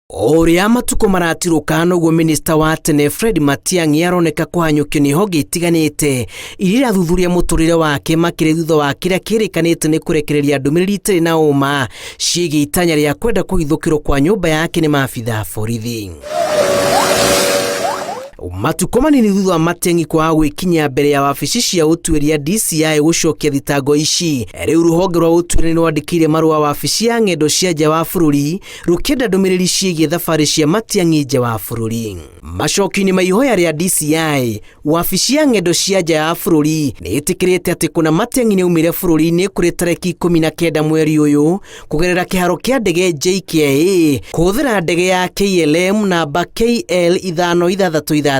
O ũrĩa matukũ maratirũka noguo minista wa tene Fred Matiang'i aroneka kũhanyũkio nĩ honge itiganĩte iria irathuthuria mũtũrĩre wake makĩria thutha wa kĩrĩa kĩrĩkanĩte nĩ kũrekereria ndũmĩrĩri itarĩ na ũma ciĩgiĩ itanya rĩa kwenda kũhithũkĩrwo kwa nyũmba yake nĩ maabitha a borithi. Matukũ manini thutha wa Matiang'i kwaga gwĩkinyia mbere ya wabici cia ũtuĩria DCI gũcokia thitango ici, rĩu rũhonge rwa ũtuĩria nĩ rwandĩkĩire marũa wabici ya ng'endo cia nja wa bũrũri rũkĩenda ndũmĩrĩri ciĩgiĩ thabarĩ cia Matiang'i nja wa bũrũri. Macokio-inĩ ma ihoya rĩa DCI, wabici ya ng'endo cia nja ya bũrũri nĩ ĩtĩkĩrĩte atĩ kũna Matiang'i nĩ aumire bũrũri-inĩ kũrĩ tarĩki 19 mweri ũyũ kũgerera kĩharo kĩa ndege JKIA kũhũthĩra ndege ya KLM namba KL 566.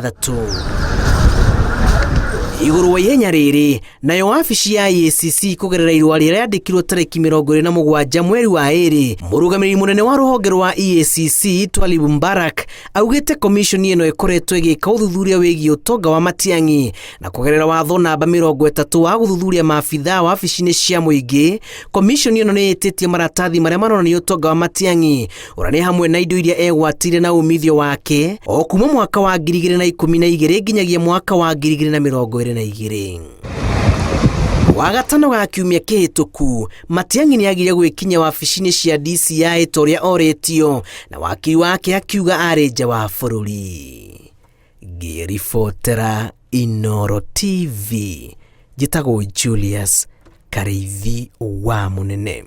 Igũrũ wa ihenya rĩrĩ, nayo wabici ya EACC kũgerera irũa rĩrĩa rĩandĩkirwo tarĩki 27 mweri wa ĩrĩ, mũrũgamĩrĩri mũnene wa rũhonge rwa EACC Twalib Mbarak augĩte komishoni ĩno ĩkoretwo ĩgĩka ũthuthuria wĩgiĩ ũtonga wa Matiang'i na kũgerera watho namba 30 wa gũthuthuria maabithaa wabici-inĩ cia mũingĩ. Komishoni ĩno nĩ ĩtĩtie maratathi marĩa maronania ũtonga wa Matiang'i ũrĩa nĩ hamwe na indo iria egwatĩire na umithio wake o kuma mwaka wa 2012 nginyagia mwaka wa 2022. Wagatano ga kiumia kĩhĩtũku, Matiang'i nĩ agire gwĩkinyia wabici-inĩ cia DCI ta ũrĩa orĩtio na wakiri wake akiuga arĩ nja wa bũrũri. Ngĩribotera Inooro TV, njĩtagwo Julius Karĩithi wa Mũnene.